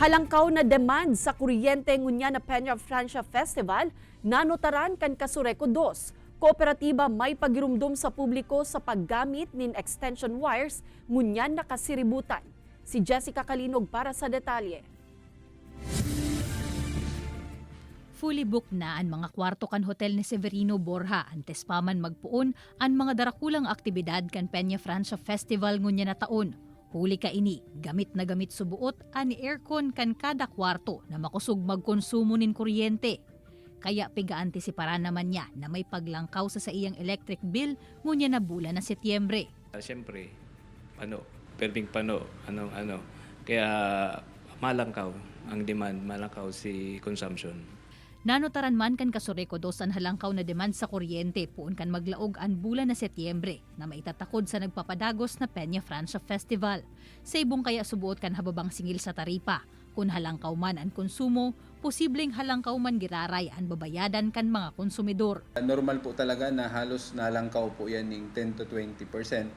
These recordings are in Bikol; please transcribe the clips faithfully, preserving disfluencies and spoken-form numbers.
Halangkaw na demand sa kuryente ngunyan na Peña Francia Festival, nanotaran kan Casureco dos. Kooperatiba may pagirumdom sa publiko sa paggamit nin extension wires ngunyan na kasiributan. Si Jessica Kalinog para sa detalye. Fully booked na an mga kwarto kan hotel ni Severino Borja antes pa man magpoon an mga darakulang aktibidad kan Peña Francia Festival ngunyan na taon. Huli kaini, gamit na gamit suboot an aircon kan kada kwarto na makosog magkonsumo nin kuryente. Kaya piga-antisiparan naman niya na may paglangkaw sa saiyang electric bill ngunyan na bulan na Setyembre. Ah, siyempre, pano, perming pano, anong ano. Kaya malangkaw ang demand, malangkaw si consumption. Nanotaran man kan Casureco dos an halangkaw na demand sa kuryente poon kan maglaog an bulan na Setyembre na maitatakod sa nagpapadagos na Peña Francia Festival. Sa ibong kaya suboot kan hababang singil sa taripa. Kun halangkaw man an konsumo, posibleng halangkaw man giraray an babayadan kan mga konsumidor. Normal po talaga na halos nalangkaw po yan ng ten to twenty percent.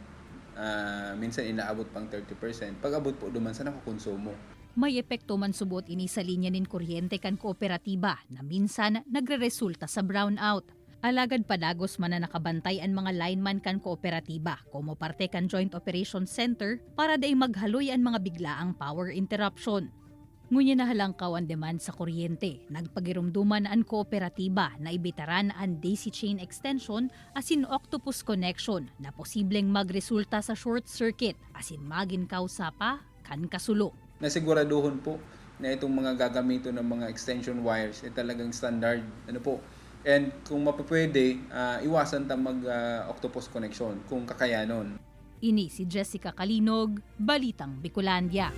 Ah, minsan inaabot pang thirty percent. Pag-abot po duman sa nakukonsumo. May epekto man suboot ini sa linya nin kuryente kan kooperatiba na minsan nagreresulta sa brownout. Alagad padagos man na nakabantay an mga lineman kan kooperatiba komo parte kan Joint Operations Center para dai maghaloy an mga biglaang power interruption. Ngunyan na halangkaw an demand sa kuryente, nagpagirumduman an kooperatiba na ibitaran an daisy chain extension asin octopus connection na posibleng magresulta sa short circuit asin magin kausa pa kan kasulo. Nasiguraduhon po na itong mga gagamiton ng mga extension wires ay talagang standard. Ano po? And kung mapapwede, ah, iwasan ta mag, ah, octopus connection kung kakayanon. Ini si Jessica Kalinog, Balitang Bicolandia.